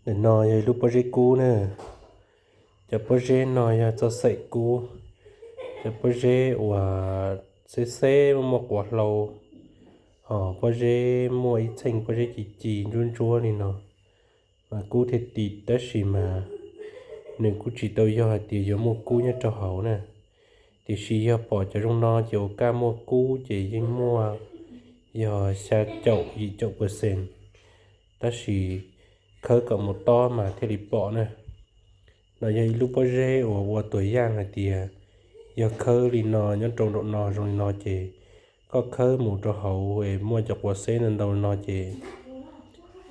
Ntawm no yog ib lub pob zeb kub na. Cov pob zeb no yog txoj xaim kub. Cov pob zeb uas xeb xeb muaj quav hlau, ho pob zeb muaj ib txheej pob zeb ci ci ntsuab ntsuab li no, mas kub thiaj ti, tab sis mas nws kuj tsis tau yog hais tias yuav muaj kub nyob rau hauv na. Tiam sis yog pom cov zoo no ces ua kaj muaj kub ces yeej muaj yog xya caum yim caum percent, tab sis khawb kom mus tob mas thiaj li pom na. No yog ib lub pob zeb uas ua tuam yaj hais tias yog khawb li no nyob rau nraum no zoo li no ces koj khawb mus rau hauv es muaj cov quav xeb ntau ntau no ces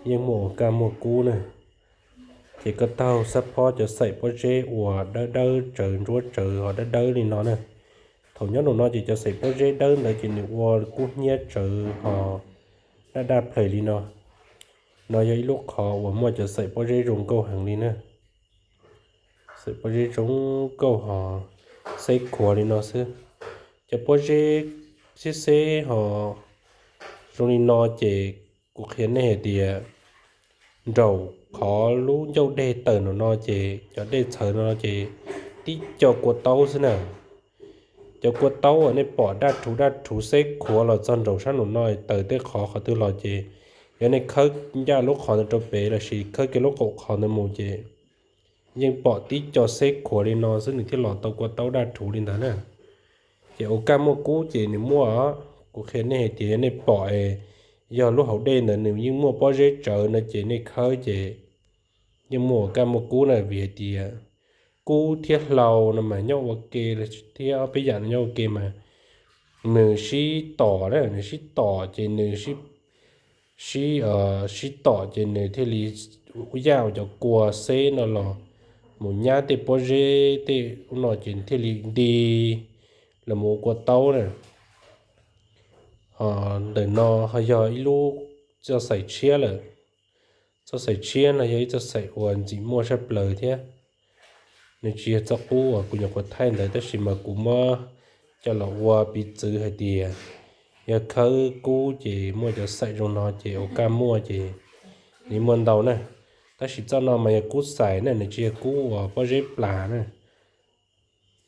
yeej muaj ua kaj muaj kub na. Ces koj taug xab phob cov xaim pob zeb uas dawb dawb tsawv ntsuab tsawv ho dawb dawb li no na. Thaum nyob nraum no ces cov xaim pob zeb dawb ntawd ces nws ua kub hnyiab tsawv ho daj daj plhaws li no. No yog ib lub qhov uas muaj cov xaim pob zeb zoo nkauj heev li na. Xaim pob zeb zoo nkauj ho xeb khuav li no xwb. Cov pob zeb xeb xeb ho zoo li no ces kuv qhia nej hais tias nraum qhov lub ncauj dej tawm nraum no ces cov dej txhawv no ces tib co kua taub xwb na. Cov kua taub uas nej pom daj rhuv daj rhuv xeb khuav los txog nraum sab nraum no tawm tej qhov qhov twg los ces yog nej khawb ncaj lub qhov ntawd rau pem lossis khawb kiag lub qaum qhov ntawd mus ces yeej pom tib co xeb khuav li no xwb nws thiaj los tau kua taub daj rhuv li ntawd na. Ces ua kaj muaj kub ces nws muaj, kuv qhia nej hais tias yog nej pom es yog lub hauv dej ntawd nws yeej muaj pob zeb tsawv no ces nej khawb ces yeej muaj ua kaj muaj kub na, vim hais tias kub thiab hlau no mas nyob ua ke, thiab ob peb yam no nyob ua ke mas nws sib tom na, nws sib tom ces nws sib, sib, sib tom ces nws thiaj li yaj ua cov kua xeb no los mus nyab tej pob zeb tej ub no ces thiaj li nti los mus ua kua taub na. Ho ntawm no ho yog ib lub txoj xaim tshiab lawm. Txoj xaim tshiab no yog ib txoj xaim uas ntxim muaj sab plaws thiab. Nws tsis yog txoj qub uas kuv nyuam qhuav thaij ntawd tab sis mas kuv muab coj los ua piv txwv hais tias yog khawb kub ces muaj cov xaim zoo no ces ua kaj muaj ces nws muaj ntau na. Tab sis txoj no mas yog kub xais na, nws tsis yog kub uas pob zeb plas na.